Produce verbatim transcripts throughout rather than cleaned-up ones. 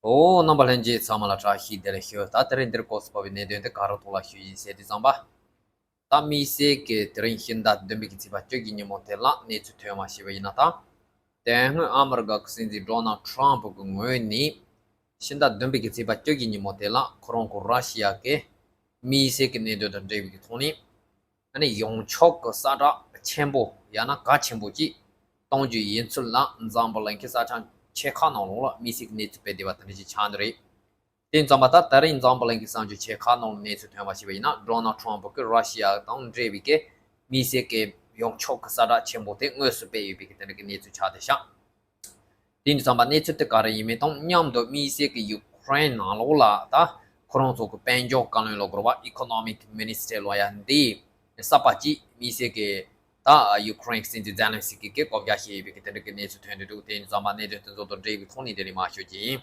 ཨོ། རྣམ་པ་ལྷན་རྒྱས་ཚང་མ་ལ་བཀྲ་ཤིས་བདེ་ལེགས་ཞུ། ད་དེ་རིང་འདིར་སྐོར་སུ་བབས་པའི་གནད་དོན་དེ་ག་རེ་ཐོག་ལ་ཞུ་ཡིན་ཟེར་དུས་ཙམ་པ། ད་དམིགས་བསལ་གྱི་དེ་རིང་ཕྱི་ཟླ་བདུན་པའི་གི་ཚེས་པ་བཅུ་གི་ཉིན་མོ་དེ་ལ་གནས་ཚུལ་ཐོན་པ་ཞིག་ཡིན་ན། ད་དེ་སྔོན་ཨ་མི་རི་ཀ་གི་སྲིད་འཛིན་ཌོ་ནལ་ཊམ་ཕ་གི་ངོས་ནས་ཕྱི་ཟླ་བདུན་པའི་གི་ཚེས་པ་བཅུ་གི་ཉིན་མོ་དེ་ལ་ཁོ་རང་གི་ར་ཤི་ཡ་གི་དམིགས་བསལ་གྱི་གནད་དོན་དང་འབྲེལ་བའི་གི་ཐོག་ནས། ཨ་ནི་ཡང་ཕྱོགས་ཀྱི་གསལ་བསྒྲགས་ཆེན་པོ་ཡང་ན་གལ་ཆེན་པོ་ཅིག་གཏོང་རྒྱུ་ཡིན་ཚུལ་ལ་འཛམ་བུ་གླིང་གི་ས་ཆ་ཆེ་ཁག་ནང་ལོགས་ལ་དམིགས་བསལ་གྱི་གནས་ཚུལ་སྤེལ་བསྡད་པ་དེ་འདྲ་ཞིག་ཆགས་འདུག་རེད། དེ་ཙམ་པ་ད་དེ་རིང་འཛམ་བུ་གླིང་གི་ས་ཆ་ཆེ་ཁག་ནང་ལ་གནས་ཚུལ་ཐོན་པ་ཞིག་ཡིན་ན། ཌོ་ནལ་ཊམ་ཕ་གིས་ར་ཤི་ཡ་དང་འབྲེལ་བའི་གི་དམིགས་བསལ་གྱི་ཡང་ཕྱོགས་ཀྱི་གསལ་བསྒྲགས་ཆེན་པོ་དེ་དངོས་སུ་སྤེལ་ཡོད་པའི་གི་དེ་འདྲ་གི་གནས་ཚུལ་ཆགས་བསྡད་ཤག་དེ་ཡིན་དུས་ཙམ་པ་གནས་ཚུལ་དེ་ག་རེ་ཡིན་མིན་དང་མཉམ་དུ་དམིགས་བསལ་གྱི་ཡུ་ཀེ་རེན་ནང་ལོགས་ལ་ད་ཁོ་རང་ཚོ་གི་དཔལ་འབྱོར་བཀའ་བློན་ལབ་དགོས་རེད་པ། ཨི་ཀོ་ནོ་མིག་མི་ནི་སི་ཊར་ལབ་ཡ་འདི་གསར་པ་ཅིག་དམིགས་བསལ་གྱི་ད་ཡུ་ཀེ་རེན་གྱི་སྲིད་འཛིན་ཛེ་ལན་སི་ཀི་གིས་བསྐོ་བཞག་བྱས་ཡོད་པའི་གི་དེ་འདྲ་གི་གནས་ཚུལ་ཐོན་འདུག་དེ་ཡིན་དུས་ཙམ་པ་གནད་དོན་དེ་ཚོ་དང་འབྲེལ་བའི་ཐོག་ནས་དེ་རིང་མར་ཞུ་རྒྱུ་ཡིན།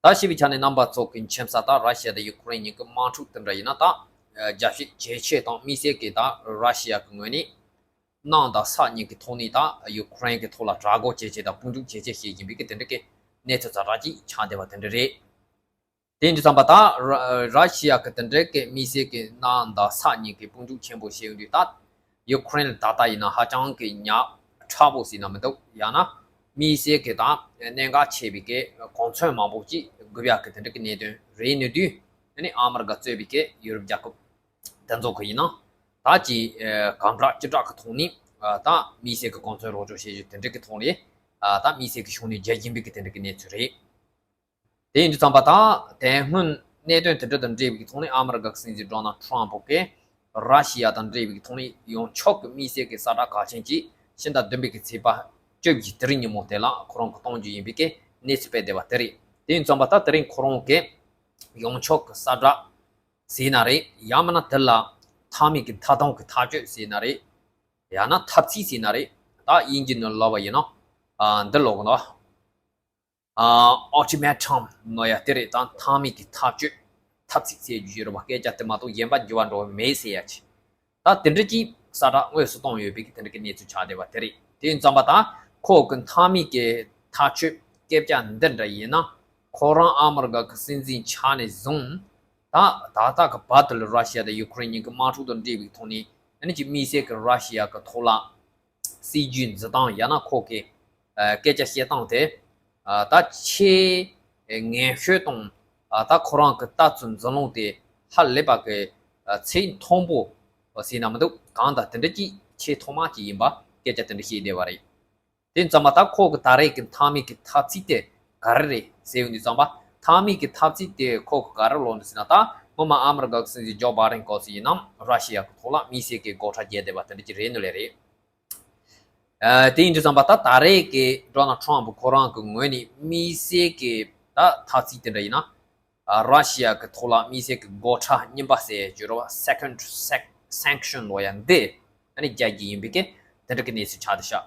ད་ཞུས་པའི་ཆ་ནས་རྣམ་པ་ཚོ་གི་མཁྱེན་གསལ། ད་ར་ཤི་ཡ་དང་ཡུ་ཀེ་རེན་གཉིས་ཀྱི་དམག་འཁྲུག་དེ་འདྲ་ཡིན་ན། ད་རྒྱལ་སྤྱི་རྒྱལ་སྤྱི་དང་དམིགས་བསལ་གྱི་ད་ར་ཤི་ཡ་གི་ངོས་ནས་གནམ་དང་ས་གཉིས་ཀྱི་ཐོག་ནས་ད་ཡུ་ཀེ་རེན་གྱི་ཐོག་ལ་དགྲ་བོ་བྱེད་ཆེད་དང་དཔུང་འཇུག་བྱེད་ཆེད་བྱེད་བཞིན་པའི་གི་དེ་འདྲ་གི་གནས་ཚུལ་ཛ་དྲག་ཅིག་ཆགས་བསྡད་པ་དེ་འདྲ་རེད། དེ་ཡིན་དུས་ཙམ་པ་ད་ར་ར་ཤི་ཡ་གི་དེ་འདྲ་གི་དམིགས་བསལ་གྱི་གནམ་དང་ས་གཉིས་ཀྱི་དཔུང་འཇུག་ཆེན་པོ་བྱེད་ཡོང་དུས། ད་ཡུ་ཀེ་རེན་ལ་ད་ལྟ་ཡིན་ན་ཧ་ཅང་གི་ཉག་ཕྲ་པོ་ཟེར་ན་མི་འདུག་ཡང་ན་དམིགས་བསལ་གྱི་ད་གནད་འགག་ཆེ་བའི་གི་གོ་མཚོན་མང་པོ་ཅིག་རྒུད་ཡག་གི་དེ་འདྲ་གི་གནད་དོན་རེད་ནི་དུས། ཨ་ནི་ཨ་མི་རི་ཀ་གཙོས་པའི་གི་ཡུ་རོབ་རྒྱལ་ཁབ་དེ་ཚོ་གི་ཡིན་ན། ད་ཅིག་ཨ་དགའ་དྲགས་སྐྱིད་དྲགས་ཀྱི་ཐོག་ནས་ཨ་ད་དམིགས་བསལ་གྱི་གོ་མཚོན་རོགས་སྐྱོར་བྱེད་རྒྱུ་དེ་འདྲ་གི་ཐོག་ནས། ཨ་ད་དམིགས་བསལ་གྱི་ཕྱོགས་ནས་རྒྱག་བཞིན་པའི་གི་དེ་འདྲ་གི་གནས་ཚུལ་རེད། དེ་ཡིན་དུས་ཙམ་པ་ད་དེ་སྔོན་གནད་དོན་དེ་འདྲ་དང་འབྲེལ་བའི་ཐོག་ནས་ཨ་མི་རི་ཀ་གི་སྲིད་འཛིན་ཌོ་ནལ་ཊམ་ཕ་གིས་ར་ཤི་ཡ་དང་འབྲེལ་བའི་ཐོག་ནས་ཡང་ཕྱོགས་ཀྱི་དམིགས་བསལ་གྱི་གསལ་བསྒྲགས་གལ་ཆེན་ཅིག་ཕྱི་ཟླ་བདུན་པའི་གི་ཚེས་པ་བཅུ་བཞི་དེ་རིང་ཉིན་མོ་དེ་ལ་ཁོ་རང་གིས་གཏོང་རྒྱུ་ཡིན་པའི་གི་གནས་ཚུལ་སྤེལ་བསྡད་པ་དེ་རེད། དེ་ཡིན་དུས་ཙམ་པ་ད་དེ་རིང་ཁོ་རང་གིས་ཡང་ཕྱོགས་ཀྱི་གསལ་བསྒྲགས་ཟེར་ན་རེད། ཡང་མིན་ན་དེ་ལ་མཐའ་མའི་གི་མཐའ་སྡོམ་གྱི་ཐག་གཅོད་ཟེར་ན་རེད། ཡང་ན་འཐབ་རྩིས་ཟེར་ན་རེད། ད་དབྱིན་ཇི་ནང་ལབ་པ་ཡིན་ན་ཨ་འདི་ལབ་དགོས་ན། ཨ་ཨོལ་ཊི་མེ་ཊམ་ནང་ཡ་དེ་རེད། ད་མཐའ་མའི་གི་ཐག་གཅོད་འཐབ་རྩིས་ཟེར་རྒྱུ་ཡོད་རེད་པ། སྐད་ཆ་དེ་མ་གཏོགས་གཞན་པ་འགྱུར་བ་འགྲོ་བ་མེད་ཟེར་ཡ་ཅིག་ད་དེ་འདྲ་ཅིག་གསལ་བསྒྲགས་དངོས་སུ་གཏོང་ཡོད་པའི་གི་དེ་འདྲ་གི་གནས་ཚུལ་ཆགས་བསྡད་པ་དེ་རེད། དེ་ཡིན་ཙམ་པ་ད་ཁོ་གི་མཐའ་མའི་གི་ཐག་གཅོད་སྐད་ཆ་འདི་འདྲ་ཡིན་ན། ཁོ་རང་ཨ་མི་རི་ཀ་གི་སྲིད་འཛིན་ཆགས་ནས་བཟུང་ད་ད་ལྟ་གི་བར་དུ་ལ་ར་ཤི་ཡ་དང་ཡུ་ཀེ་རེན་གཉིས་ཀྱི་དམག་འཁྲུག་དང་འབྲེལ་བའི་ཐོག་ནས། ཨ་ནི་ཅིག་དམིགས་བསལ་གྱི་ར་ཤི་ཡ་གི་ཐོག་ལ་སྲིད་ཇུས་འཛིན་སྟངས་ཡང་ན་ཁོ་གི་ཨ་སྐད་ཆ་བཤད་སྟངས་དེ་ཨ་ད་ཆེས་ངན་ཤོས་དང་། ཨ་ད་ཁོ་རང་གི་ལྟ་ཚུལ་འཛིན་ལུགས་དེ་ཧ་ལས་པ་གི་ཨ་ཚད་མཐོན་པོ་ཟེར་ན་མི་འདུག་གང་ལྟར་དེ་འདྲ་ཅིག་ཆེས་ཐོག་མ་ཅིག་ཡིན་པ་སྐད་ཆ་དེ་འདྲ་བཤད་བསྡད་པ་རེད། དེ་ཙམ་པ་ད་ཁོ་གི་ད་རེས་ཀྱི་མཐའ་མའི་གི་འཐབ་རྩིས་དེ་ག་རེ་རེད་ཟེར་ཡོང་དུས་ཙམ་པ། མཐའ་མའི་གི་འཐབ་རྩིས་དེ་ཁོ་གི་ག་རེ་ལབ་འདུག་ཟེར་ན། ད་སྔོན་མ་ཨ་མི་རི་ཀ་གི་སྲིད་འཛིན་ཇོ་བྷའི་ཌེན་སྐབས་སུ་ཡིན་ནའང་ར་ཤི་ཡ་གི་ཐོག་ལ་དམིགས་བསལ་གྱི་སྒོ་ཁྲལ་བརྒྱབ་བསྡད་པ་དེ་འདྲ་ཅིག་རེད་ནི་ལས་རེད། ཨ་དེ་ཡིན་དུས་ཙམ་པ་ད་ད་རེས་ཀྱི་ཌོ་ནལ་ཊམ་ཕ་ཁོ་རང་གི་ངོས་ནས་དམིགས་བསལ་གྱི་ད་འཐབ་རྩིས་དེ་འདྲ་ཡིན་ན། ཨ་ར་ཤི་ཡ་གི་ཐོག་ལ་དམིགས་བསལ་གྱི་སྒོ་ཁྲལ་རྙིང་པ་ཟེར་རྒྱུ་རེད་པ། སེ་ཀོན་ཌི་སེང་ཤན་ལབ་ཡ་འདི་ཨ་ནི་རྒྱག་གི་ཡིན་པའི་གི་དེ་འདྲ་གི་གནས་ཚུལ་ཆགས་བསྡད་ཤག་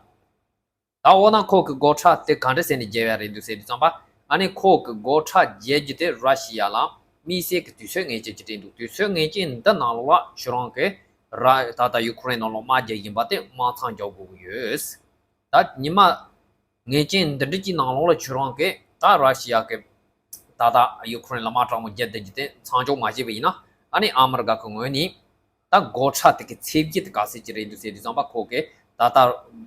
ད་འོ་ན་ཁོ་གི་སྒོ་ཁྲལ་དེ་ག་འདྲ་ཟེར་ནས་བརྒྱབ་ཡ་རེད་འདུག་ཟེར་དུས་ཙམ་པ། ཨ་ནི་ཁོ་གི་སྒོ་ཁྲལ་བརྒྱབ་རྒྱུ་དེ་ར་ཤི་ཡ་ལ་དམིགས་བསལ་གྱི་དུས་ཚོད་ངེས་ཅན་ཅིག་སྤྲད་འདུག་དུས་ཚོད་ངེས་ཅན་འདི་ནང་ལོགས་ལ་ཁྱོད་རང་གི་ར་ད་ལྟ་ཡུ་ཀེ་རེན་ནང་ལོགས་དམག་རྒྱག་བཞིན་པ་དེ་དམག་མཚམས་འཇོག་དགོས་ཀྱི་ཡོད། ད་ཉི་མ་ངེས་ཅན་འདི་འདྲ་ཅིག་ནང་ལོགས་ལ་ཁྱོད་རང་གི་ད་ར་ཤི་ཡ་གི་ད་ལྟ་ཡུ་ཀེ་རེན་ལ་དམག་དྲག་མོ་རྒྱག་བསྡད་རྒྱུ་དེ་མཚམས་འཇོག་མ་བྱས་པ་ཡིན་ན། ཨ་ནི་ཨ་མི་རི་ཀ་གི་ངོས་ནས་ད་སྒོ་ཁྲལ་དེ་གི་ཚད་གཞི་དེ་ག་ཚད་ཅིག་རེད་འདུག་ཟེར་དུས་ཙམ་པ། ཁོ་གི་ད་ལྟ་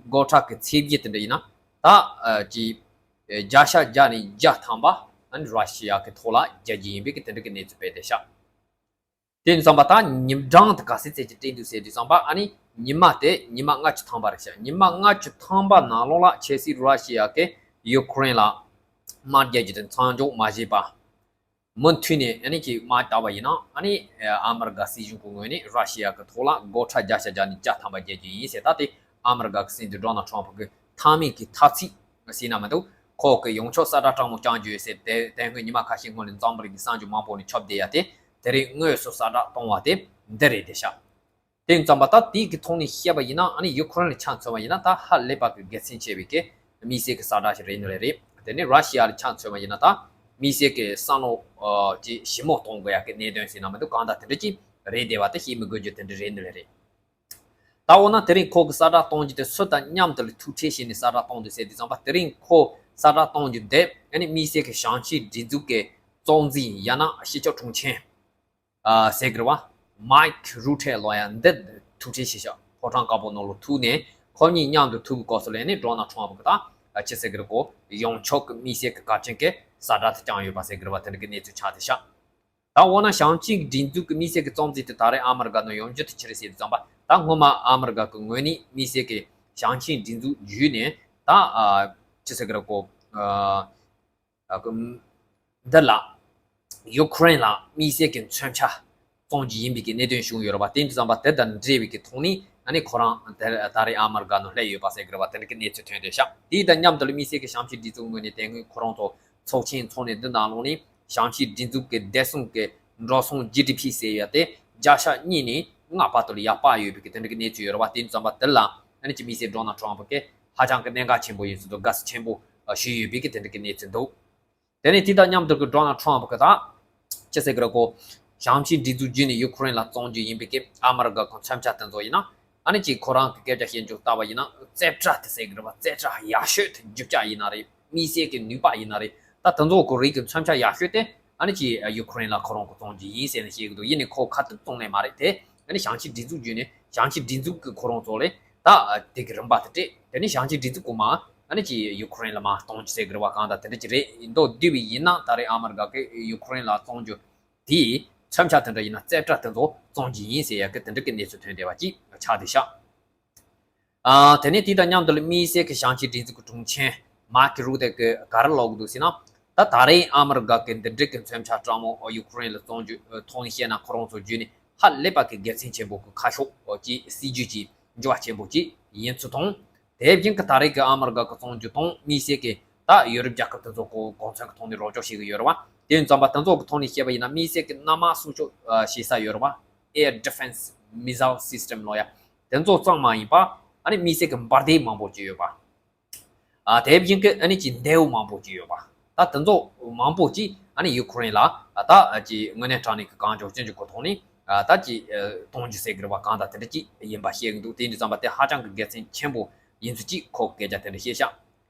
སྒོ་ཁྲལ་གི་ཚད་གཞི་དེ་འདྲ་ཡིན་ན་ད་ཨ་ཅིག་བརྒྱ་ཆ་བརྒྱ་ནས་བརྒྱ་ཐམ་པ་ཨ་ནི་ར་ཤི་ཡ་གི་ཐོག་ལ་རྒྱག་རྒྱུ་ཡིན་པའི་གི་དེ་འདྲ་གི་གནས་ཚུལ་སྤེལ་བསྡད་ཤག་དེ་ཡིན་དུས་ཙམ་པ་ད་ཉིན་གྲངས་དེ་ག་ཚད་ཚད་ཅིག་སྤྲད་འདུག་ཟེར་དུས་ཙམ་པ། ཨ་ནི་ཉི་མ་དེ་ཉི་མ་ལྔ་བཅུ་ཐམ་པ་རེད་ཤག་ཉི་མ་ལྔ་བཅུ་ཐམ་པ་ནང་ལོགས་ལ་ཁྱེད་སྲིད་ར་ཤི་ཡ་གི་ཡུ་ཀེ་རེན་ལ་དམག་རྒྱག་རྒྱུ་དེ་མཚམས་འཇོག་མ་བྱས་པ། མུ་མཐུད་ནས་ཨ་ནི་ཅིག་དམག་བཏང་བ་ཡིན་ན། ཨ་ནི་ཨ་མི་རི་ཀ་སྲིད་གཞུང་གི་ངོས་ནས་ར་ཤི་ཡ་གི་ཐོག་ལ་སྒོ་ཁྲལ་བརྒྱ་ཆ་བརྒྱ་ནས་བརྒྱ་ཐམ་པ་རྒྱག་རྒྱུ་ཡིན་ཟེར། ད་དེ་ཨ་མི་རི་ཀ་གི་སྲིད་འཛིན་ཌོ་ནལ་ཊམ་ཕ་གི་མཐའ་མའི་གི་འཐབ་རྩིས་ཟེར་ན་མི་འདུག་ཁོ་གི་ཡང་ཕྱོགས་གསལ་བསྒྲགས་དྲང་མོ་བསྐྱང་རྒྱུ་ཡོད་ཟེར། དེ་དེ་སྔོན་ཉི་མ་ཁ་ཤས་སྔོན་ལ་འཛམ་བུ་གླིང་གི་གསར་འགྱུར་མང་པོ་ནས་ཁྱབ་བསྡད་ཡ་དེ་དེ་རིང་དངོས་སུ་གསལ་བསྒྲགས་གཏོང་བ་དེ་འདི་རེད་བསྡད་ཤག་དེ་ཡིན་དུས་ཙམ་པ་ད་དེའི་གི་ཐོག་ནས་བཤད་པ་ཡིན་ན། ཨ་ནི་ཡུ་ཀེ་རེན་ལ་ཆ་མཚོན་པ་ཡིན་ན་ད་ཧ་ལས་པ་གི་དགེ་མཚན་ཆེ་བའི་གི་དམིགས་བསལ་གི་གསལ་བསྒྲགས་ཤིག་རེད་ནི་རེད། དེ་ནས་ར་ཤི་ཡ་ལ་ཆ་མཚོན་པ་ཡིན་ན་ད་དམིགས་བསལ་གི་བསམ་བློ་ཨ་ཅིག་ཞིབ་མོ་གཏོང་དགོས་ཡ་གི་གནད་དོན་ཟེར་ན་མི་འདུག་གང་ལྟར་དེ་འདྲ་ཅིག་རེད་བསྡད་པ་དེ་བཤད་མི་དགོས་རྒྱུ་དེ་འདྲ་རེད་ནི་རེད། ད་འོ་ན་དེ་རིང་ཁོ་གི་གསལ་བསྒྲགས་གཏོང་རྒྱུ་དེ་སུ་དང་མཉམ་དུ་ལ་ཐུག་འཕྲད་བྱས་ནས་གསལ་བསྒྲགས་གཏོང་འདུག་ཟེར་དུས་ཙམ་པ། དེ་རིང་ཁོ་གསལ་བསྒྲགས་གཏོང་རྒྱུ་དེ་ ཨ་ནི་དམིགས་བསལ་གྱི་ཞིང་ཆེན་སྒྲིག་འཛུགས་ཀྱི་གཙོ་འཛིན་ཡང་ན་སྤྱི་ཁྱབ་དྲུང་ཆེ་ཨ་ཟེར་གི་རེད་བ། མཱིག་རུ་ཏེ་ལོ་ཡ་འདི་ཐུག་འཕྲད་བྱས་ཤག་ཕོ་བྲང་དཀར་པོ་ནང་ལ་ཐུག་ནས་ཁོ་གཉིས་མཉམ་དུ་ཐུག་གི་སྐབས་སུ་ལ་ནི་ཌོ་ནལ་ཊམ་ཕ་གི་ད་ཅི་ཟེར་གི་རེད་གོ། ཡོངས་ཁྱབ་ཀྱི་དམིགས་བསལ་གྱི་གལ་ཆེན་གྱི་གསལ་བསྒྲགས་དེ་བསྐྱངས་ཡོད་པ་ཟེར་གི་རེད་བ། དེ་འདྲ་གི་གནས་ཚུལ་ཆགས་བསྡད་ཤག་ད་འོ་ན་ཞིང་ཆེན་སྒྲིག་འཛུགས་ཀྱི་དམིགས་བསལ་གྱི་གཙོ་འཛིན་དེ་ད་རེས་ཨ་མི་རི་ཀ་ནང་ཡོང་རྒྱུ་དེ་ཅི་རེད་ཟེར་དུས་ཙམ་པ། ད་སྔོན་མ་ཨ་མི་རི་ཀ་གི་ངོས་ནས་དམིགས་བསལ་གྱི་ཞིང་ཆེན་སྒྲིག་འཛུགས་བརྒྱུད་ནས་ད་ཨ་ཅི་ཟེར་གི་རེད་གོ། ཨ་ཨ་ཀི་འདི་ལ་ཡུ་ཁུ་རེན་ལ་དམིགས་བསལ་གྱི་མཚོན་ཆ་བཙོང་རྒྱུ་ཡིན་པའི་གི་གནད་དོན་བྱུང་ཡོད་རེད་བ། དེ་འདྲ་ཙམ་པ་དེ་དང་འབྲེལ་བའི་གི་ཐོག་ནས་ཨ་ནི་ཁོ་རང་ད་ད་རེས་ཨ་མི་རི་ཀ་ནང་སླེབས་ཡོད་པ་ཟེར་གི་རེད་བ། དེ་འདྲ་གི་གནས་ཚུལ་ཐོན་བསྡད་ཤག་དེ་དང་མཉམ་དུ་ལ་དམིགས་བསལ་གྱི་ཞིང་ཆེན་སྒྲིག་འཛུགས་ངོས་ནས་དེ་སྔོན་ཁོ་རང་ཚོ་ཚོགས་ཆེན་འཚོགས་ནས་འདི་ནང་ལོགས་ནས་ཞིང་ཆེན་སྒྲིག་འཛུགས་ཀྱི་བདེ་སྲུང་གི་འགྲོ་སོང་ཇི་ཌི་པི་ཟེར་ཡ་དེ་བརྒྱ་ཆ་གཉིས་ནས་ལྔ་བར་དུ་ལ་ཡར་སྤར་ཡོད་པའི་གི་དེ་འདྲ་གི་གནས་ཚུལ་ཡོད་རེད་བ། དེ་འདྲ་ཙམ་པ་དེ་ལ་ཨ་ནི་ཅིག་དམིགས་བསལ་ཌོ་ནལ་ཊམ་ཕ་གིས་ཧ་ཅང་གི་གནད་འགག་ཆེན་པོ་ཡིན་ཟེར་དུས་དགའ་བསུ་ཆེན་པོ་ཞུས་ཡོད་པའི་གི་དེ་འདྲ་གི་གནས་ཚུལ་འདུག་དེ་ནས་དེ་དང་མཉམ་དུ་གི་ཌོ་ནལ་ཊམ་ཕ་གི་ད་ཅི་ཟེར་གི་རེད་གོ། ཞིང་ཆེན་སྒྲིག་འཛུགས་བརྒྱུད་ནས་ཡུ་ཁུ་རེན་ལ་བཙོང་རྒྱུ་ཡིན་པའི་གི་ཨ་མི་རི་ཀ་གི་མཚོན་ཆ་དེ་ཚོ་ཡིན་ན་ཨ་ནི་ཅིག་ཁོ་རང་གི་སྐད་ཆ་བཤད་རྒྱུ་ལྟ་བ་ཡིན་ན་རྩེ་གྲ་དེ་ཟེར་གི་རེད་བ། རྩེ་གྲ་ཡག་ཤོས་དེ་རྒྱུ་ཆ་ཡིན་ན་རེད། དམིགས་བསལ་གྱི་ནུས་པ་ཡིན་ན་རེད། ད་དེ་ཚོ་གི་རིགས་ཀྱི་མཚོན་ཆ་ཡག་ཤོས་དེ་ཨ་ནི་ཅིག་ཡུ་ཁུ་རེན་ལ་ཁོ་རང་གི་བཙོང་རྒྱུ་ཡིན་ཟེར་ནས་བཤད་གི་འདུག་ཡིན་ནའི་ཁོ་ཁ་ཐུག་བཙོང་ལེ་མ་རེད་དེ། ཨ་ནི་ཞིང་ཆེན་སྒྲིག་འཛུགས་བརྒྱུད་ནས་ཞིང་ཆེན་སྒྲིག་འཛུགས་ཀྱི་ཁོ་རང་ཚོ་ལས་ད་དེ་གི་རིན་པ་དེ་སྤྲད། དེ་ནས་ཞིང་ཆེན་སྒྲིག་འཛུགས་གོང་མ་ཨ་ནི་ཅིག་ཡུ་ཁུ་རེན་ལ་མར་གཏོང་རྒྱུ་ཟེར་གི་རེད་བ། གང་ལྟར་དེ་འདྲ་ཅིག་རེད། མདོར་བསྡུས་པ་ཡིན་ན་ད་རེས་ཨ་མི་རི་ཀ་གིས་ཡུ་ཁུ་རེན་ལ་བཙོང་རྒྱུ་དེའི་མཚོན་ཆ་དེ་འདྲ་ཡིན་ན་རྩེ་གྲ་དེ་ཚོ་བཙོང་རྒྱུ་ཡིན་ཟེར་ཡ་གི་དེ་འདྲ་གི་གནས་ཚུལ་ཐོན་བསྡད་པ་ཅིག་ཆགས་བསྡད་ཤག་ཨ་དེ་ནས་དེ་དང་མཉམ་དུ་ལ་དམིགས་བསལ་གྱི་ཞིང་ཆེན་སྒྲིག་འཛུགས་ཀྱི་དྲུང་ཆེ་མཱིག་རུ་ཏེ་གིས་ག་རེ་ལབ་ཀྱི་འདུག་ཟེར་ན། ད་ད་རེས་ཨ་མི་རི་ཀ་གིས་འདི་འདྲ་གི་མཚོན་ཆ་སྤྲང་མོ་ཡུ་ཁུ་རེན་ལ་བཙོང་རྒྱུ་ཐོག་ནས་བཤད་ན་ཁོ་རང་ཚོ་བརྒྱུད་ནས་ཧ་ལས་པ་གི་དགེ་མཚན་ཆེན་པོ་གི་ཁ་ཕྱོགས་ཀྱི་སྲིད་ཇུས་ཀྱི་འགྱུར་བ་ཆེན་པོ་ཅིག་ཡིན་ཚུལ་དང་། དེ་བཞིན་གྱི་ད་རེས་ཀྱི་ཨ་མི་རི་ཀ་གི་བཙོང་རྒྱུ་དང་དམིགས་བསལ་གྱི་ད་ཡུ་རོབ་རྒྱལ་ཁབ་དེ་ཚོ་གོ་གོ་མཚོན་གྱི་ཐོག་ནས་རོགས་སྐྱོར་བྱེད་ཀྱི་ཡོད་རེད་བ། དེ་ཡིན་ཙམ་པ་དེ་ཚོ་གི་ཐོག་ནས་བཤད་པ་ཡིན་ན་དམིགས་བསལ་གྱི་གནམ་དམག་སྲུང་སྐྱོབ་བྱེད་ས་ཡོད་རེད་བ། Air Defense Missile System ལོ་ཡ། དེ་ཚོ་ཙམ་མ་ཡིན་པ་ཨ་ནི་དམིགས་བསལ་གྱི་འབར་མདེལ་མང་པོ་ཅིག་ཡོད་པ། ཨ་དེ་བཞིན་གྱི་ཨ་ནི་ཅིག་མདེའུ་མང་པོ་ཅིག་ཡོད་པ། ད་དེ་ཚོ་མང་པོ་ཅིག་ཨ་ནི་ཡུ་ཁུ་རེན་ལ་ཨ་ད་ཅིག་དངོས་གནས་དྲང་གནས་ཀྱི་གང་བྱུང་ཅི་བྱུང་གི་ཐོག་ནས་ཨ་ད་ཅིག་གཏོང་རྒྱུ་ཟེར་གི་རེད་བ། གང་ལྟར་དེ་འདྲ་ཅིག་ཡིན་པ་བཤད་གི་འདུག་དེ་འདྲ་ཙམ་པ་དེ་ཧ་ཅང་གི་དགེ་མཚན་ཆེན་པོ་ཡིན་ཚུལ་ཅིག་ཁོ་སྐད་ཆ་དེ་འདྲ་བཤད་ཤག་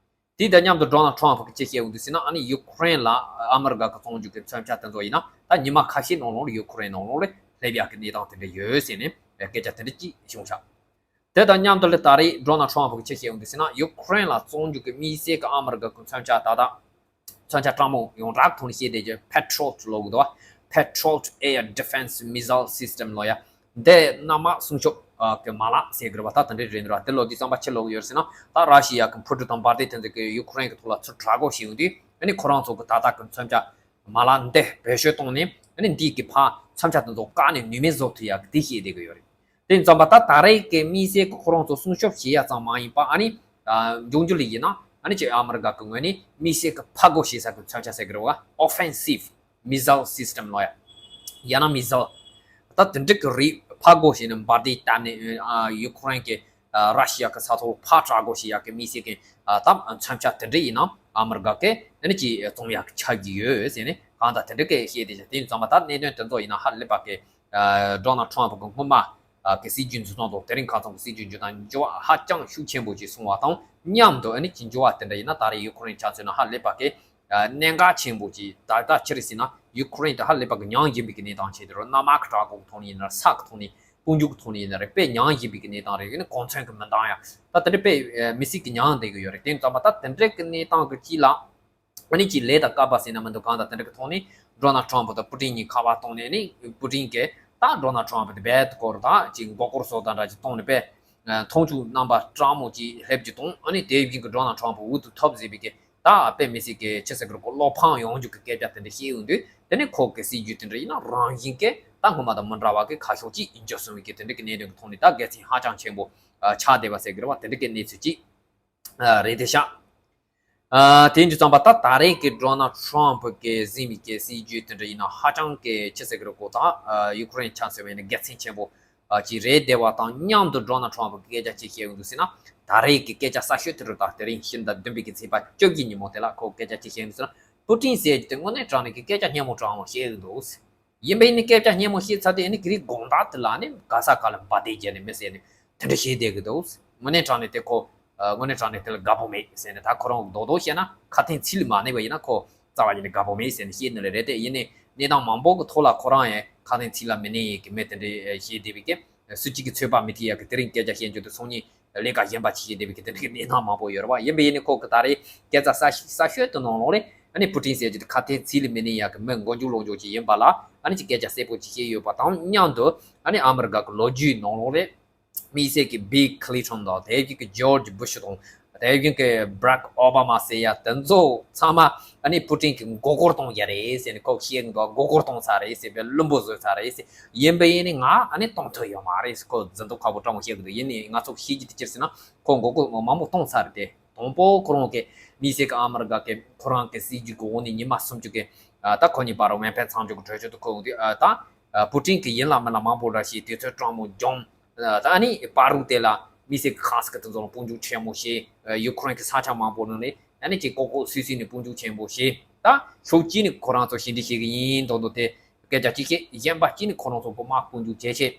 དེ་དང་མཉམ་དུ་ཌོ་ནལ་ཊམ་ཕ་གིས་ཅི་བཤད་ཡོང་འདུག་ཟེར་ན། ཨ་ནི་ཡུ་ཁུ་རེན་ལ་ཨ་མི་རི་ཀ་གི་བཙོང་རྒྱུ་གི་མཚོན་ཆ་དེ་ཚོ་ཡིན་ན་ད་ཉི་མ་ཁ་ཤས་ནང་ལོགས་ལ་ཡུ་ཁུ་རེན་ནང་ལོགས་ལ་སླེབས་ཡག་གི་གནས་སྟངས་དེ་འདྲ་ཡོད་ཟེར་ནས་སྐད་ཆ་དེ་འདྲ་ཅིག་བྱུང་ཤག་དེ་དང་མཉམ་དུ་ལ་ད་རེས་ཌོ་ནལ་ཊམ་ཕ་གིས་ཅི་བཤད་ཡོང་འདུག་ཟེར་ན། ཡུ་ཁུ་རེན་ལ་བཙོང་རྒྱུ་གི་དམིགས་བསལ་གྱི་ཨ་མི་རི་ཀ་གི་མཚོན་ཆ་ད་ལྟ་མཚོན་ཆ་སྤྲང་མོ་ཡོངས་གྲགས་ཐོག་ནས་བཤད་བསྡད་རྒྱུ་Patriot ལབ་གི་འདུག་བ། Patriot Air Defense Missile System ལོ་ཡ། འདི་གནམ་དམག་སྲུང་སྐྱོབ་ཀྱི་མ་ལག་ཟེར་གི་རེད་བ། ད་དེ་འདྲའི་རེད་འདུག་ར། དེ་ལོ་དུས་ཙམ་པ་ཕྱི་ལོགས་ཡོད་ཟེར་ན། ད་ར་ཤི་ཡ་གི་འཕུར་གྲུ་དང་འབར་མདེལ་དེ་ཚོ་གིས་ཡུ་ཁུ་རེན་གྱི་ཐོག་ལ་ཚུར་དྲག་རྒོལ་བྱས་ཡོང་དུས། ཨ་ནི་ཁོ་རང་ཚོ་གི་ད་ལྟ་གི་མཚོན་ཆ་མ་ལག་འདི་བེད་སྤྱོད་བཏང་ནས། ཨ་ནི་འདི་གི་ཕར་མཚོན་ཆ་དེ་ཚོ་བཀག་ནས་ནུས་མེད་བཟོ་ཐུབ་ཡག་གི་དེ་བཤད་བསྡད་གི་ཡོད་རེད། དེ་ཙམ་པ་ད་ད་རེས་ཀྱི་དམིགས་བསལ་གྱི་ཁོ་རང་ཚོ་སྲུང་སྐྱོབ་བྱེད་ཡ་ཙམ་མ་ཡིན་པ། ཨ་ནི་འབྱུང་འགྱུར་ལ་ཡིན་ན་ཨ་ནི་ཅིག་ཨ་མི་རི་ཀ་གི་ངོས་ནས་དམིགས་བསལ་གྱི་ཕར་རྒོལ་བྱེད་ས་གི་མཚོན་ཆ་ཟེར་གི་རེད་བ། Offensive Missile System ལོ་ཡ། ཡང་ན་Missile། ད་དེ་འདྲ་གི་རིགས་ཕར་རྒོལ་བྱས་ནས་འབར་མདེལ་བཏང་ནས་ཨ་ཡུ་ཁུ་རེན་གྱི་ཨ་ར་ཤི་ཡ་གི་ས་ཐོག་ཕར་དྲག་རྒོལ་བྱེད་ཡག་གི་དམིགས་བསལ་གྱི་ཨ་ད་མཚོན་ཆ་དེ་འདྲ་ཡིན་ན་ཨ་མི་རི་ཀ་གིས་ཨ་ནི་ཅིག་བཙོང་ཡག་གི་ཆགས་ཀྱི་ཡོད་ཟེར་ནས་གང་ལྟར་དེ་འདྲ་གི་བཤད་བསྡད་ཤག་དེ་ཙམ་པ་ད་གནད་དོན་དེ་ཚོ་ཡིན་ན་ཧ་ལས་པ་གི་ཨ་ཌོ་ནལ་ཊམ་ཕ་གི་སྔོན་མ་ཨ་གི་སྲིད་ཇུས་འཛིན་སྟངས་དང་དེ་རིང་ཁ་སང་གི་སྲིད་ཇུས་འཛིན་སྟངས་འགྱུར་བ་ཧ་ཅང་ཤུགས་ཆེན་པོ་ཅིག་སོང་བ་དང་མཉམ་དུ། ཨ་ནི་ཅིག་འགྱུར་བ་དེ་འདྲ་ཡིན་ན་ད་རེས་ཡུ་ཁུ་རེན་ཆ་མཚོན་ན་ཧ་ལས་པ་གི་ཨ་གནད་འགག་ཆེན་པོ་ཅིག་ད་ལྟ་ཅི་རེད་ཟེར་ན། ཡུ་ཁུ་རེན་དེ་ཧ་ལས་པ་གི་མྱངས་བཞིན་པའི་གི་གནས་སྟངས་ཆགས་བསྡད་རེད། གནམ་དམག་གི་དྲག་རྒོལ་གི་ཐོག་ནས་ཡིན་ན་རེད། ས་གི་ཐོག་ནས་དཔུང་འཇུག་གི་ཐོག་ནས་ཡིན་ན་རེད། དཔེ་མྱངས་བཞིན་པའི་གི་གནས་སྟངས་རེད། ཨ་ནི་གོ་མཚོན་གི་མི་འདང་ཡ། ད་དེ་འདྲ་དཔེ་མི་སྲིད་གི་མྱངས་བསྡད་གི་ཡོད་རེད། དེ་ཙམ་པ་ད་དེ་འདྲ་གི་གནས་སྟངས་གི་དཀྱིལ་ལ་ཨ་ནི་ཅིག་ལས་དང་སྐལ་པ་ཟེར་ན་མི་འདུག་གང་ལྟར་དེ་འདྲ་གི་ཐོག་ནས་ཌོ་ནལ་ཊམ་ཕ་དང་པུ་ཏིན་གཉིས་ཁ་པར་བཏང་ནས། ཨ་ནི་པུ་ཏིན་གིས་ད་ཌོ་ནལ་ཊམ་ཕ་དེ་རྦད་དེ་སྐོར་ད་ཅིག་མགོ་སྐོར་བཟོ་དང་འདྲ་ཅིག་བཏང་ནས་དཔེ་མཐོང་ཆུང་རྣམ་པ་སྤྲང་མོ་ཅིག་སླེབས་རྒྱུ་དང་། ཨ་ནི་དེ་བཞིན་གི་ཌོ་ནལ་ཊམ་ཕ་འུ་ཐུག་ཐབས་ཟེར་བའི་གི་ད་དཔེ་མི་སྲིད་གི་ཅི་ཟེར་གི་རེད་གོ། བློ་ཕམ་ཡོང་རྒྱུ་གི་སྐད་ཆ་དེ་འདྲ་བཤད་ཡོང་དུས། དེ་ནས་ཁོ་གི་སྲིད་ཇུས་དེ་འདྲ་ཡིན་ན་རང་བཞིན་གི་ད་སྔོན་མ་དང་མི་འདྲ་བ་གི་ཁ་ཕྱོགས་ཅིག་འགྱུར་སོང་བའི་གི་དེ་འདྲ་གི་གནད་དོན་གི་ཐོག་ནས་ད་དགེ་མཚན་ཧ་ཅང་ཆེན་པོ་ཨ་ཆགས་བསྡད་པ་ཟེར་གི་རེད་བ། དེ་འདྲ་གི་གནས་ཚུལ་ཅིག་ཨ་རེད་དེ་ཤག་ཨ་དེ་ཡིན་དུས་ཙམ་པ་ད་ད་རེས་ཀྱི་ཌོ་ནལ་ཊམ་ཕ་གིས་འཛིན་པའི་གི་སྲིད་ཇུས་དེ་འདྲ་ཡིན་ན་ཧ་ཅང་གི་ཅི་ཟེར་གི་རེད་གོ། ད་ཨ་ཡུ་ཁུ་རེན་ཆ་མཚོན་པ་ཡིན་ན་དགེ་མཚན་ཆེན་པོ་ཨ་ཅིག་རེད་བསྡད་པ་དང་མཉམ་དུ། ཌོ་ནལ་ཊམ་ཕ་གིས་སྐད་ཆ་ཅིག་བཤད་ཡོང་དུས་ཟེར་ན། ད་རེས་ཀྱི་སྐད་ཆ་གསར་ཤོས་དེ་རུ་ད་དེ་རིང་ཕྱི་ཟླ་བདུན་པའི་གི་ཚེས་པ་བཅོ་བརྒྱད་ཉིན་མོ་དེ་ལ་ཁོ་སྐད་ཆ་ཅིག་བཤད་ཡོང་དུས་ཟེར་ན། པུ་ཏིན་ཟེར་རྒྱུ་དེ་དངོས་གནས་དྲང་གནས་ཀྱི་སྐད་ཆ་སྙན་མོ་དྲང་མོ་བཤད་ཀྱི་འདུག་ཡིན་པས་ནི་སྐད་ཆ་སྙན་མོ་བཤད་ཚར་དུས་ཨ་ནི་གི་རིགས་དགོང་དག་དེ་ལ་ནི་ག་ས་ག་ལ་འབར་མདེལ་བརྒྱབ་ནས་མི་ཟེར་ནས་དེ་འདྲ་བཤད་བསྡད་ཀྱི་འདུག་དངོས་གནས་དྲང་གནས་དེ་ཁོ་ དངོས་གནས་དྲང་གནས་དེ་ལ་དགའ་པོ་མེད་ཟེར་ནས། ད་ཁོ་རང་རྡོག་རྡོག་བཤད་ན་ཁ་དན་ཚིག་ལ་མ་གནས་པ་ཡིན་ན་ཁོ་རྩ་བ་ཉིད་ནས་དགའ་པོ་མེད་ཟེར་ནས་བཤད་ནི་ལས་རེད་དེ། ཡིན་ནའི་གནས་སྟངས་མང་པོ་གི་ཐོག་ལ་ཁོ་རང་ཡང་ཁ་དན་ཚིག་ལ་མི་གནས་ཡས་ཀྱི་མི་དེ་འདྲས་བཤད་བསྡད་པའི་སྐད། སུ་གཅིག་གིས་ཚོད་དཔག་མི་ཐུབ་ཡག་གི་དེ་རིང་སྐད་ཆ་བཤད་རྒྱུ་དེ་ཚོ་གཉིས་ལས་ཀ་གཞན་པ་ཅིག་བྱེད་བསྡད་པའི་གི་དེ་འདྲ་གི་གནས་སྟངས་མང་པོ་ཡོད་རེད་བ། ཡིན་པ་ཡིན་ནའི་ཁོ་གི་ད་རེས་སྐད་ཆ་གསར་གསར་ཤོས་དེ་ནང་ལོགས་ལས་ཨ་ནི་པུ་ཏིན་ཟེར་རྒྱུ་དེ་ཁ་དན་ཚིག་ལ་མི་གནས་ཡག་གི་མི་མགོ་མཇུག་ལོག་མཇུག་ཅིག་ཡིན་པ་ལ་ཨ་ནི་ཅིག་སྐད་ཆ་གསལ་པོ་ཅིག་བཤད་ཡོད་པ་དང་མཉམ་དུ། ཨ་ནི་ཨ་མི་རི་ཀ་གི་ལོ་རྒྱུས་ནང་ལོགས་ལས་དམིགས་བསལ་གྱི་བིལ་ཁི་ལིན་ཊོན་དང་དེ་བཞིན་གྱི་ཇོར་ཇི་བུ་ཤི་དང་དེ་བཞིན་གྱི་བྷ་རག་ཨོ་བྷ་མ་ཟེར་ཡ་དེ་ཚོ་ཚང་མ་ཨ་ནི་པུ་ཏིན་གྱིས་མགོ་སྐོར་གཏོང་ཡ་རེད་ཟེར་ནས་ཁོ་བཤད་གི་འདུག་མགོ་སྐོར་གཏོང་ཚར་རེད་ཟེར། བའི་བླུན་པོ་བཟོས་ཚར་རེད་ཟེར། ཡིན་པ་ཡིན་ནི་ང་ཨ་ནི་གཏོང་ཐུབ་ཡོད་མ་རེད་ཟེར། ཁོ་འཛིན་ཐོག་ཁ་པོ་སྤྲང་པོ་བཤད་གི་འདུག་ཡིན་ནི་ང་ཚོ་ཤེས་རྒྱུ་དེ་ཅི་རེད་ཟེར་ན་ཁོ་མགོ་སྐོར་མང་པོ་གཏོང་ཚར་རེད་དེ། དང་པོ་ཁོ་རང་གི་དམིགས་བསལ་གྱི་ཨ་མི་རི་ཀ་གི་ཁོ་རང་གི་སྲིད་ཇུས་ཀྱི་འོག་ནས་ཉི་མ་སུམ་ཅུ་གི་ད་ཁོ་གཉིས་བར་ལ་མེ་འཕེན་མཚམས་འཇོག་གི་གྲོས་ཆོད་དུ་ཁོ་འོང་དུས་ད་པུ་ཏིན་གྱིས་ཡིན་ལ་མིན་ལ་མང་པོ་འདྲ་ཞིག་དུས་ཚོད་སྤྲང་མོ་སྦྱོང་། ད་ཨ་ནི་བར་དུ་དེ་ལ་དམིགས་བསལ་གྱི་ཁ་སྐད་དེ་ཚོ་ལ་དཔུང་འཇུག་ཆེན་མོ་བྱས། ཡུ་ཁུ་རེན་གྱི་ས་ཆ་མང་པོ་ནང་ནས་ཨ་ནི་ཅིག་ལྐོག་ལྐོག་སུད་སུད་ནས་དཔུང་འཇུག་ཆེན་པོ་བྱས། ད་ཕྱོགས་གཅིག་ནས་ཁོ་རང་ཚོ་ཞི་འགྲིག་བྱེད་ཀྱི་ཡིན་མདོག་མདོག་དེ་སྐད་ཆ་གཅིག་བཤད། གཞན་པ་གཅིག་ནས་ཁོ་རང་ཚོ་གོ་མ་དཔུང་འཇུག་བྱེད་ཆེད།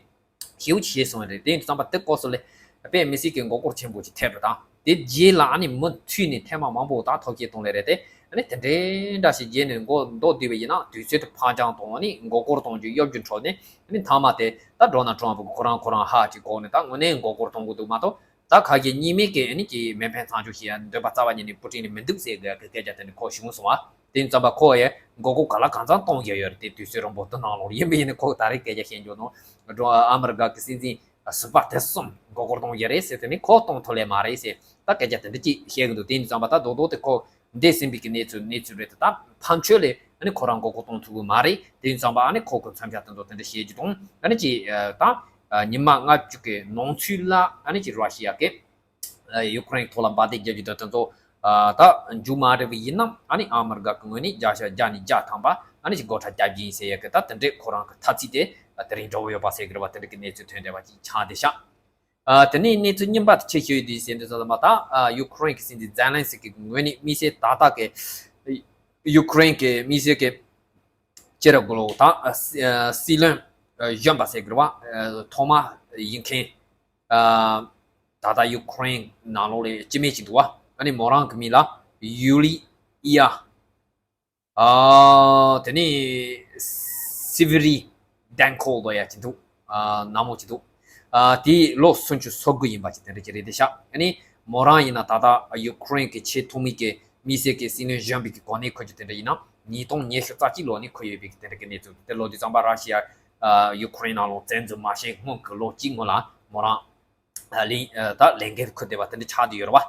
ཞེའུ་ཅི་བྱས་སོང་བ་རེད། དེ་ཡིན་དུས་ཙམ་པ་དེ་སྐོར་སོགས་ལས་དཔེ་མི་སྲིད་ཀྱི་མགོ་སྐོར་ཆེན་པོ་ཅིག་ཐེབས་འགྲོ་དང་། དེ་རྗེས་ལ་ཨ་ནི་མུ་མཐུད་ནས་ཐེངས་མ་མང་པོ་དང་ཐོག་ཁྱེད་གཏོང་ལེ་རེད་དེ། ཨ་ནི་དེ་འདྲའི་འདྲ་ཞིག་རྗེས་ནས་མགོ་མདོག་བསྡུས་པ་ཡིན་ན་དུས་ཚོད་དེ་ཕར་འགྱངས་གཏོང་བ་ནི་མགོ་སྐོར་གཏོང་རྒྱུ་གཡོ་སྒྱུ་འཕྲོ་ནས། ཨ་ནི་མཐའ་མ་དེ་ད་ཌོ་ནལ་ཊམ་པ་ཁོ་རང་ཁོ་རང་ཧ་ཅིག་གོ་ནས་ད་དངོས་གནས་མགོ་སྐོར་གཏོང་གི་འདུག་མ་གཏོགས། ད་ཁ་ཤས་གཉིས་མེད་ཀྱི་ཨ་ནི་ཀྱི་མེ་འཕེན་མཚམས་འཇོག་བྱེད་ཡ་འདོད་པ་རྩ་བ་ཉིད་ནས་པུ་ཏིན་ལ་མི་འདུག་ཟེར་གི་སྐད་ཆ་དེ་འདྲ་ཁོ་བྱུང་སོང་བ། དེ་ཡིན་ཙམ་པ་ཁོ་ཡང་མགོ་སྐོར་ག་ལ་གང་འཚམ་གཏོང་གི་ཡོད་རེད་དེ། དུས་ཚོད་རིང་པོ་འདི་ནང་ལོགས་ཡིན་པ་ཡིན་ནའི་ཁོ་ད་རེས་སྐད་ཆ་བཤད་འཇོག་ནང་འགྲོ། ཨ་མི་རི་ཀ་གི་སྲིད་འཛིན་ཟུར་པ་དེ་གསུམ་མགོ་སྐོར་གཏོང་གི་རེད་ཟེར་དེ་ནི་ཁོ་གཏོང་ཐུབ་ལེ་མ་རེད་ཟེར་ད་སྐད་ཆ་དེ་འདྲ་ཅིག་བཤད་གི་འདུག་དེ་ཡིན་ཙམ་པ་ད་རྡོག་རྡོག་དེ་ཁོ་འདས་ཟིན་པའི་གི་གནས་ཚུལ་གནས་ཚུལ་རེད་དེ། ད་ཕན་ཆོད་ལས་ཨ་ནི་ཁོ་རང་མགོ་སྐོར་གཏོང་ཐུབ་གི་མ་རེད། དེ་ཡིན་ཙམ་པ་ཨ་ནི་ཁོ་གི་མཚོན་ཆ་དེ་ཚོ་དེ་འདྲ་བཤད་རྒྱུ་དང་། ཨ་ནི་ཅིག་ད་ཉི་མ་ལྔ་བཅུ་གི་ནང་ཚུད་ལ་ཨ་ནི་ཅིག་ར་ཤི་ཡ་གི་ཡུ་ཁུ་རེན་ཐོག་ལ་འབར་མདེལ་རྒྱག་རྒྱུ་དེ་དེ་ཚོ་ད་མཇུག་མ་སྒྲིལ་བ་ཡིན་ན། ཨ་ནི་ཨ་མི་རི་ཀ་གི་ངོས་ནས་བརྒྱ་ཆ་བརྒྱ་ནས་བརྒྱ་ཐམ་པ་ཨ་ནི་ཅིག་སྒོ་ཁྲལ་རྒྱག་རྒྱུ་ཡིན་ཟེར་ཡ་གི་ད་དེ་འདྲའི་ཁོ་རང་གི་ཐ་ཚིག་དེ་དེ་རིང་འགྲོ་གི་ཡོད་པ་ཟེར་གི་རེད་བ། དེ་འདྲ་གི་གནས་ཚུལ་ཐོན་བསྡད་པ་ཅིག་ཆགས་བསྡད་ཤག་ཨ་དེ་ནས་གནས་ཚུལ་རྙིང་པ་དེ་ཆེ་ཤོས་དེ་ཟེར་འདི་ཚོ་ལ་མ་ད་ཡུ་ཁུ་རེན་གི་སྲིད་འཛིན་ཛེ་ལན་སི་ཀི་གི་ངོས་ནས་དམིགས་བསལ་ད་ལྟ་གི་ཡུ་ཁུ་རེན་གི་དམིགས་བསལ་གི་ཅེ་ར་གོ་ལོ་དང་སྲིད་བློན་གཞོན་པ་ཟེར་གི་རེད་བ། ཐོག་མ་ཡིན་མཁན། ད་ལྟ་ཡུ་ཁུ་རེན་ནང་ལོགས་ལ་སྤྱི་མིང་ཅིག་འདུག་བ། ཨ་ནི་མོ་རང་གི་མིང་ལ་ཡུ་ལི་ཡ། དེ་ནས་སི་བི་རི་དན་ཁོ་ལོ་ཡ་ཅིག་འདུག་ནག་མོ་ཅིག་འདུག་དེ་ལོ་སུམ་ཅུ་སོ་དགུ་ཡིན་པ་ཅིག་དེ་འདྲ་ཅིག་རེད་དེ་ཤག་ཨ་ནི་མོ་རང་ཡིན་ན་ད་ལྟ་ཡུ་ཁུ་རེན་གི་ཆེས་ཐོག་མའི་གི་དམིགས་བསལ་གི་སྲིད་བློན་གཞོན་པའི་གི་གོ་གནས་འཁོར་རྒྱུ་དེ་འདྲ་ཡིན་ན་ཉིས་སྟོང་ཉི་ཤུ་རྩ་གཅིག་ལོ་ནས་འཁོར་ཡོད་པའི་གི་དེ་འདྲ་གི་གནས་ཚུལ་དེ། ལོ་དེ་ཙམ་པ་ར་ཤི་ཡ་ཡུ་ཁུ་རེན་ནང་ལོགས་བཙན་འཛུལ་མ་བྱས་སྔོན་གྱི་ལོ་གཅིག་སྔོན་ལ་མོ་རང་ལས་ད་ལས་འགན་འཁུར་བསྡད་པ་དེ་འདྲ་ཆགས་བསྡད་ཡོད་རེད་བ།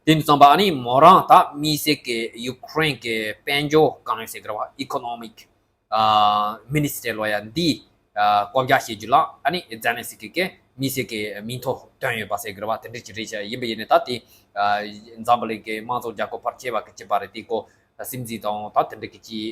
དེ་འདྲ་ཙམ་པ་ཨ་ནི་མོ་རང་ད་དམིགས་བསལ་གྱི་ཡུ་ཁུ་རེན་གྱི་དཔལ་འབྱོར་བཀའ་བློན་ཟེར་གི་རེད་བ། ཨི་ཁོ་ནོ་མིག་མི་ནི་སི་ཊར་ལོ་ཡ་འདི་བསྐོ་བཞག་བྱེད་རྒྱུ་ལ་ཨ་ནི་ཛེ་ལན་སི་ཀི་གིས་དམིགས་བསལ་གྱི་མིང་ཐོ་བཏོན་ཡོད་པ་ཟེར་གི་རེད་བ། དེ་འདྲ་ཅིག་རེད་ཤག་ཡིན་པ་ཡིན་ནའི་ད་དེ་འཛམ་བུ་གླིང་གི་དམངས་གཙོ་རྒྱལ་ཁབ་བར་ཁྱད་པར་གྱི་གཅིག་པ་རེད། དེ་ཀོ་སྲིད་འཛིན་དང་ད་དེ་འདྲ་གི་ཅིག་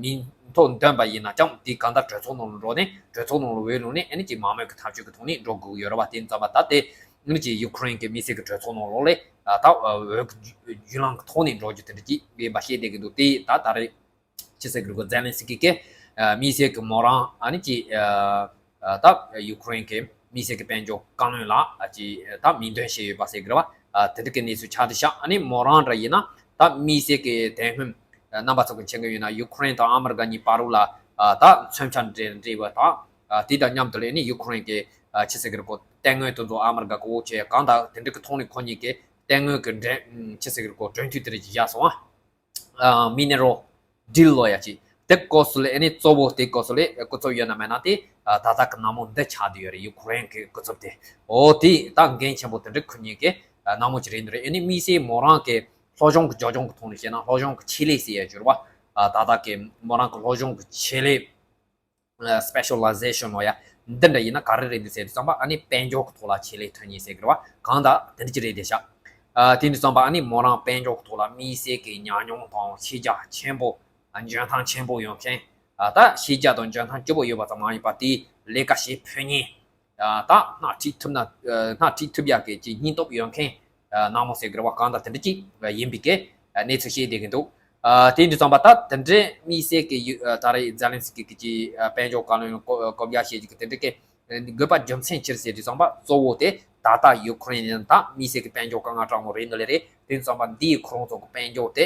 མིང་ཐོ་འདོན་པ་ཡིན་ན་ཀྱང་དེ་གང་ལྟར་གྲོས་ཚོགས་ནང་ལ་འགྲོ་ནས་གྲོས་ཚོགས་ནང་ལ་འོས་བླུགས་ནས་ཨ་ནི་ཅིག་མང་མོས་ཀྱི་ཐག་གཅོད་ཀྱི་ཐོག་ནས་འགྲོ་དགོས་ཀྱི་ཡོད་རེད་བ། དེ་ཙམ་པ་ད་དེ་ཨ་ནི་ཅིག་ཡུ་ཁུ་རེན་གྱི་དམིགས་བསལ་གྱི་གྲོས་ཚོགས་ནང་ལོགས་ལས་ད་འོས་ཀྱི་བརྒྱུད་ལམ་གྱི་ཐོག་ནས་འགྲོ་རྒྱུ་དེ་འདྲ་ཅིག་ཡིན་པ་ཤེས་བསྡད་ཀྱི་འདུག་དེ་ད་ད་རེས་ཅི་ཟེར་གི་རེད་གོ་ཛེ་ལན་སི་ཀི་གིས་དམིགས་བསལ་གྱི་མོ་རང་ཨ་ནི་ཅིག་ད་ཡུ་ཁུ་རེན་གྱི་དམིགས་བསལ་གྱི་དཔལ་འབྱོར་བཀའ་བློན་ལ་ཅིག་ད་མིང་འདོན་བྱས་ཡོད་པ་ཟེར་གི་རེད་བ། དེ་འདྲ་གི་གནས་ཚུལ་ཆགས་བསྡད་ཤག་ཨ་ནི་མོ་རང་འདྲ་ཡིན་ན་ད་དམིགས་བསལ་གྱི་དེ་སྔོན་རྣམ་པ་ཚོ་གི་མཁྱེན་གྱི་ཡོད་ན་ཡུ་ཁུ་རེན་དང་ཨ་མི་རི་ཀ་གཉིས་བར་དུ་ལ་ད་མཚོན་ཆ་འབྲེལ་འབྲེལ་བ་དང་དེ་དང་མཉམ་དུ་ལས་ནི་ཡུ་ཁུ་རེན་གྱི་ཅི་ཟེར་གི་རེད་གོ་དེ་སྔོན་དེ་ཚོ་ཨ་མི་རི་ཀ་གི་འོག་བྱས་གང་ལྟར་དེ་འདྲ་གི་ཐོག་ནས་ཁོ་གཉིས་ཀྱི་དེ་སྔོན་གྱི་འབྲེལ་ཅི་ཟེར་གི་རེད་གོ་གྲོས་མཐུན་དེ་འདྲ་ཅིག་བཞག་སོང་ཨ། མི་ནེ་རལ་ཌིལ་ལོ་ཡ་ཅིག་དེ་སྐོར་སུ་ལས་ཨ་ནི་གཙོ་བོ་དེ་སྐོར་སུ་ལས་སྐུ་ཚབ་ཡོད་ན་མེད་ན་དེ་ད་ལྟ་གི་ནག་མོ་འདི་ཆགས་བསྡད་ཡོད་རེད། ཡུ་ཁུ་རེན་གི་སྐུ་ཚབ་དེ། འོ་དེ་ད་འགན་ཆེན་པོ་དེ་འདྲ་འཁུར་མཁན་གི་ནག་མོ་ཅིག་རེད་འདུག་རེད། ཨ་ནི་དམིགས་བསལ་མོ་རང་གི་སློབ་སྦྱོང་གི་རྒྱབ་ལྗོངས་གི་ཐོག་ནས་བཤད་ན་སློབ་སྦྱོང་གི་ཆེད་ལས་ཟེར་ཡ་ཅིག་ཡོད་རེད་བ། ད་ལྟ་གི་མོ་རང་གི་སློབ་སྦྱོང་གི་ཆེད་ལས་སི་པེ་ཤ་ལའི་ཟེ་ཤན་ལོ་ཡ་འདི་འདྲ་ཡིན་ན་ག་རེ་རེད་འདུག་ཟེར་དུས་ཙམ་པ་ཨ་ནི་དཔལ་འབྱོར་གི་ཐོག་ལ་ཆེད་ལས་ཐོན་མཁན་ཟེར་གི་རེད་བ། གང་ལྟར་དེ་འདྲ་ཅིག་རེད་བསྡད་ཤག་ཨ་དེ་འདྲ་ཙམ་པ་ཨ་ནི་མོ་རང་དཔལ་འབྱོར་གི་ཐོག་ལ་དམིགས་བསལ་གྱི་ཉམས་མྱོང་དང་ཤེས་རྒྱ་ཆེན་པོ། ཨ་འཇོན་ཐང་ཆེན་པོ་ཡོད་མཁན། ཨ་ད་ཤེས་རྒྱ་དང་འཇོན་ཐང་སྐྱིད་པོ་ཡོད་པ་ཙམ་མ་ཡིན་པ་དེའི་ལས་ཀ་བྱེད་ཕོད་མཁན། ཨ་ད་སྣ་ཁྲིད་ཐུབ་ན་ཨ་སྣ་ཁྲིད་ཐུབ་ཡག་གི་ཅིག་སྙིང་སྟོབས་ཡོད་མཁན་ཨ་ནག་མོ་ཟེར་གི་རེད་བ། གང་ལྟར་དེ་འདྲ་ཅིག་ཡིན་པའི་གི་གནས་ཚུལ་བཤད་བསྡད་ཀྱི་འདུག་ཨ་དེ་འདྲ་ཙམ་པ་ད་དེ་འདྲའི་དམིགས་བསལ་གྱི་ཡུ་ཨ་ད་རེས་ཛེ་ལན་སི་ཀི་གི་ཅིག་ཨ་དཔལ་འབྱོར་བཀའ་བློན་བསྐོ་བསྐོ་བཞག་བྱེད་ཀྱི་དེ་འདྲ་གི་དགོས་པ་རྒྱུ་མཚན་ཅི་རེད་ཟེར་དུས་ཙམ་པ་གཙོ་བོ་དེ་ ད་ལྟ་ཡུ་ཁུ་རེན་ནི་ད་དམིགས་བསལ་གྱི་དཔལ་འབྱོར་དཀའ་ངལ་དྲག་མོ་རེད་འདི་ལས་རེད། དེ་ཙམ་པ་འདིའི་ཁོ་རང་ཚོ་གི་དཔལ་འབྱོར་དེ་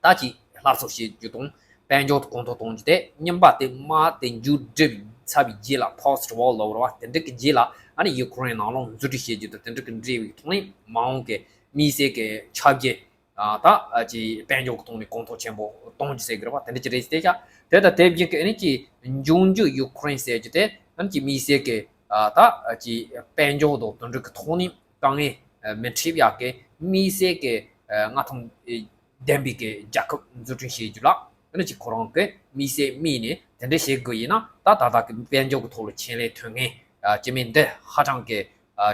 ད་ཅིག་སླར་གསོ་བྱེད་རྒྱུ་དང་དཔལ་འབྱོར་དེ་གོང་མཐོར་གཏོང་རྒྱུ་དེ་རྙིང་པ་དེ་མར་དེ་མཇུག་སྒྲིལ་ཚར་བའི་རྗེས་ལ་post war ལབ་རེད་བ། དེ་འདྲ་གི་རྗེས་ལ་ཨ་ནི་ཡུ་ཁུ་རེན་ནང་ལོགས་འཛུགས་སྐྲུན་བྱེད་རྒྱུ་དང་དེ་འདྲ་གི་འབྲེལ་བའི་ཐོག་ནས་མ་འོངས་ཀྱི་དམིགས་བསལ་གྱི་ཆ་རྐྱེན་ཨ་ད་ཅིག་དཔལ་འབྱོར་གྱི་ཐོག་ནས་གོང་མཐོར་ཆེན་པོ་གཏོང་རྒྱུ་ཟེར་གི་རེད་བ། དེ་འདྲ་ཅིག་རེད་ཟེར་ཤག་དེ་ལྟར་དེ་བཞིན་གྱི་ཨ་ནི་ཅིག་འབྱུང་འགྱུར་ཡུ་ཁུ་རེན་ཟེར་རྒྱུ་དེ་ཨ་ནི་ཅིག་དམིགས་བསལ་གྱི་ཨ་ད་ཅིག་དཔལ་འབྱོར་དང་དེ་འདྲ་གི་ཐོག་ནས་དཀའ་ངལ་མི་འཕྲད་ཡག་གི་དམིགས་བསལ་གྱི་མངའ་ཐང་ལྡན་པའི་གི་རྒྱལ་ཁབ་འཛུགས་སྐྲུན་བྱེད་རྒྱུ་ལ་ཨ་ནི་ཅིག་ཁོ་རང་གི་དམིགས་བསལ་དམིགས་ནས་དེ་འདྲ་བྱེད་དགོས་ཡིན་ན། ད་ད་ལྟ་གི་དཔལ་འབྱོར་གྱི་ཐོག་ལ་ཆེད་ལས་ཐོན་མཁན་སྤྱི་མི་འདི་ཧ་ཅང་གི་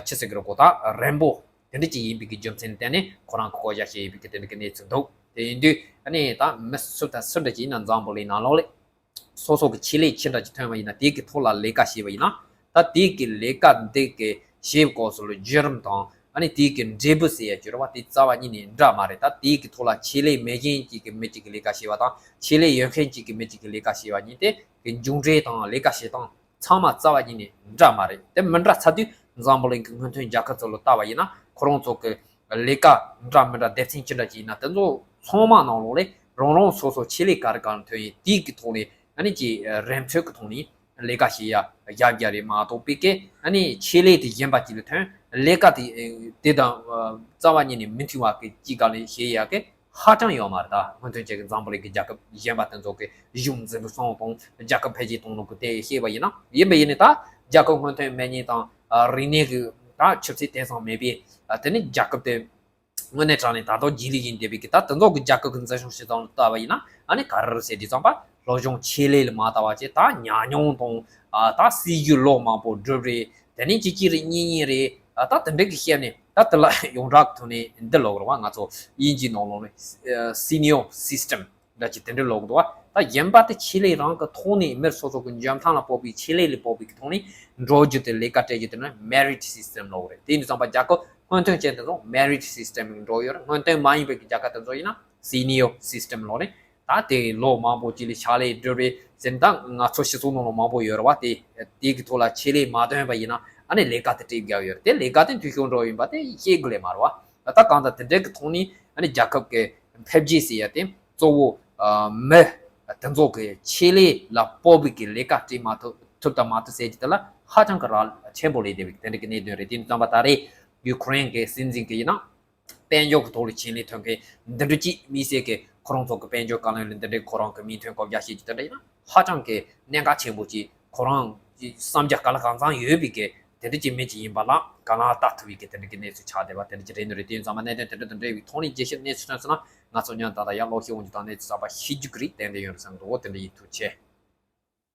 ཆི་ཟེར་གི་རེད་གོ་ད་རན་པོ་དེ་འདྲ་ཅིག་ཡིན་པའི་གི་རྒྱུ་མཚན་བརྟེན་ནས་ཁོ་རང་གི་བསྐོ་བཞག་བྱས་ཡོད་པའི་གི་དེ་འདྲ་གི་གནས་ཚུལ་འདུག་དེ་ཡིན་དུས་ཨ་ནི་ད་མི་སུ་དང་སུ་འདྲ་ཅིག་ཡིན་ན་འཛམ་བུ་གླིང་ནང་ལོགས་ལ་སོ་སོ་གི་ཆེད་ལས་ཅི་འདྲ་ཅིག་ཐོན་པ་ཡིན་ན་དེའི་གི་ཐོག་ལ་ལས་ཀ་བྱས་པ་ཡིན་ན། ད་དེའི་གི་ལས་ཀ་འདི་གི་བྱེད་སྐབས་སུ་ལ་བརྒྱུད་རིམ་དང་ཨ་ནི་དེའི་གི་འབྲས་བུ་ཟེར་ཡ་བརྗོད་ར་བ་དེ་རྩ་བ་ཉིད་ནས་འདྲ་མ་རེད། ད་དེའི་གི་ཐོག་ལ་ཆེད་ལས་མེད་མཁན་གཅིག་གི་མི་གཅིག་གི་ལས་ཀ་བྱས་པ་དང་ཆེད་ལས་ཡོད་མཁན་གཅིག་གི་མི་གཅིག་གི་ལས་ཀ་བྱས་པ་གཉིས་དེ་གི་མཇུག་འབྲས་དང་ལས་ཀ་བྱེད་སྟངས་ཚང་མ་རྩ་བ་ཉིད་ནས་འདྲ་མ་རེད། དེ་མི་འདྲ་ཚར་དུས་འཛམ་བུ་གླིང་གི་སྔོན་ཐོན་རྒྱལ་ཁབ་ཚོ་ལ་ལྟ་བ་ཡིན་ན་ཁོ་རང་ཚོ་གི་ལས་ཀ་འདྲ་མི་འདྲ་སྡེ་ཚན་ཅི་འདྲ་ཅིག་ཡིན་ན་དེ་ཚོ་ཚང་མ་ནང་ལོགས་ལས་རང་རང་སོ་སོ་ཆེད་ལས་ག་རེ་ག་རེ་ཐོན་ཡིན་དེའི་གི་ཐོག་ནས་ཨ་ནི་ཀྱི་རན་ཚོད་ཀྱི་ཐོག་ནས་ལས་ཀ་བྱེད་ཡ་རྒྱབ་རྒྱབ་རེད་མ་གཏོགས་པའི་གི་ཨ་ནི་ཆེད་ལས་དེ་གཞན་པ་ཅིག་ལ་ཐོན་ལས་ཀ་དེ་དེ་དང་རྩ་བ་ཉིད་ནས་མི་མཐུན་པ་གི་ཅིག་ག་ལས་བྱེད་ཡ་གི་ཧ་ཅང་ཡོད་མ་རེད། ད་སྔོན་ཐོན་ཅན་གྱི་འཛམ་བུ་གླིང་གི་རྒྱལ་ཁབ་གཞན་པ་དེ་ཚོ་གི་གཞུང་འཛིན་སྐྱོང་དང་རྒྱལ་ཁབ་འཕེལ་རྒྱས་གཏོང་ལུགས་ཀྱི་དེ་ཤེས་པ་ཡིན་ན། ཡིན་པ་ཡིན་ནའི་ད་རྒྱལ་ཁབ་སྔོན་ཐོན་མེད་མཁན་དང་རིག་གནས་ཀྱི་ད་ཆུ་ཚད་དེང་སང་མེད་པའི་དེ་ནི་རྒྱལ་ཁབ་དེ་དངོས་གནས་དྲང་ནས་ད་དུང་རྗེས་ལུས་ཡིན་བསྡད་པའི་གི་ད་དེ་ཚོ་གི་རྒྱལ་ཁབ་ཀྱི་འཛིན་སྐྱོང་བྱེད་སྟངས་ལ་ལྟ་བ་ཡིན་ན་ཨ་ནི་ག་རེ་རེད་ཟེར་དུས་ཙམ་པ་སློབ་སྦྱོང་ཆེད་ལས་ལ་མ་ལྟ་བ་བྱས་ད་ཉམས་མྱོང་དང་ད་སྲིད་ཇུས་ལོ་མང་པོ་བསྒྲུབས་རེད། དེ་ནས་གཅིག་གཅིག་རེད་གཉིས་གཉིས་རེད། ད་དེ་འདྲ་གི་བཤད་ནས་ད་དེ་ལ་ཡོངས་གྲགས་ཐོག་ནས་འདི་ལོག་རེད་བ། ང་ཚོ་དབྱིན་ཇིའི་ནང་ལོགས་ནས་senior system འདྲ་ཅིག་དེ་འདྲ་ལོག་འདུག་བ། ད་གཞན་པ་དེ་ཆེད་ལས་རང་གི་ཐོག་ནས་མི་སོ་སོ་གི་འཇོན་ཐང་ལ་དཔག་པའི་ཆེད་ལས་ལ་དཔག་པའི་གི་ཐོག་ནས་འགྲོ་རྒྱུ་དེ་ལས་ཀ་སྤྲད་རྒྱུ་དེ་ནི་merit system ལོག་རེད། དེ་ཡིན་དུས་ཙམ་པ་རྒྱལ་ཁབ་སྔོན་ཐོན་ཅན་དེ་ཚོ་merit system ལ་འགྲོ་ཡོད་རེད། སྔོན་ཐོན་མ་ཡིན་པའི་གི་རྒྱལ་ཁབ་དེ་ཚོ་ཡིན་ན་senior system ལོག་རེད། ད་དེ་ལོ་མང་པོ་ཅིག་ལ་ཕྱག་ལས་བསྒྲུབས་རེད་ཟེར་ན་ད་ང་ཚོ་སྤྱི་ཚོགས་ནང་ལ་མང་པོ་ཡོད་རེད་བ། དེ་དེ་གི་ཐོག་ལ་ཆེད་ལས་མ་ཐོན་པ་ཡིན་ན་ཨ་ནི་ལས་ཀ་དེ་སྤྲད་རྒྱུ་ཡོད་རེད། དེ་ལས་ཀ་དེ་འཐུས་ཤོར་འགྲོ་ཡིན་པ་དེ་ཤེས་དགོས་ལས་མ་རེད་བ། ད་གང་ལྟར་དེ་འདྲའི་གི་ཐོག་ནས་ཨ་ནི་རྒྱལ་ཁབ་ཀྱི་འཕེལ་རྒྱས་ཟེར་ཡ་དེ་གཙོ་བོ་མི་དེ་ཚོ་གི་ཆེད་ལས་ལ་དཔག་པའི་གི་ལས་ཀ་སྤྲད་མ་ཐུབ་ཐུབ་དང་མ་ཐུབ་ཟེར་གྱི་དེ་ལ་ཧ་ཅང་གི་རག་ཆེན་པོ་ལས་བསྡད་པའི་དེ་འདྲ་གི་གནད་དོན་རེད། དེ་ནི་ཙམ་པ་ད་རེས་ཡུ་ཁུ་རེན་གི་སྲིད་འཛིན་གི་ཡིན་ན། དཔལ་འབྱོར་གྱི་ཐོག་ལ་ཆེད་ལས་ཐོན་མཁན་འདི་འདྲ་ཅིག་དམིགས་བསལ་གྱི་ཁོ་རང་ཚོ་གི་དཔལ་འབྱོར་བཀའ་བློན་ལ་འདི་འདྲའི་ཁོ་རང་གི་མིང་ཐོན་བསྐོ་བཞག་བྱེད་ཀྱི་དེ་འདྲ་ཡིན་ན་ཧ་ཅང་གི་གནད་འགག་ཆེན་པོ་ཅིག་ཁོ་རང་གི་བསམ་རྒྱ་ག་ལ་གང་འཚམ་ཡོད་པའི་གི་དེ་འདྲ་ཅིག་མི་ཅིག་ཡིན་པ་ལ་ག་ལ་ལྟ་ཐུབ་པའི་གི་དེ་འདྲ་གི་གནས་ཚུལ་ཆགས་བསྡད་པ་དེ་འདྲ་ཅིག་རེད་འདུག་རེད། དེ་ཡིན་ཙང་མ་གནད་དོན་དེ་འདྲ་དང་འབྲེལ་བའི་ཐོག་ནས་རྒྱས་བཤད་གནས་ཚུལ་ཐོན་སོང་ན་ང་ཚོ་ཉོན་ད་ལྟ་ཡང་ཀློག་ཤེས་འོང་རྒྱུ་དང་གནས་ཚུལ་གསར་པ་ཤེས་རྒྱུ་གི་རིགས་ཏན་ཏན་ཡོད་རེད་བསམ་གི་འདུག་འོ་དེ་འདྲ་ཡིན། ཐུགས་རྗེ་ཆེ།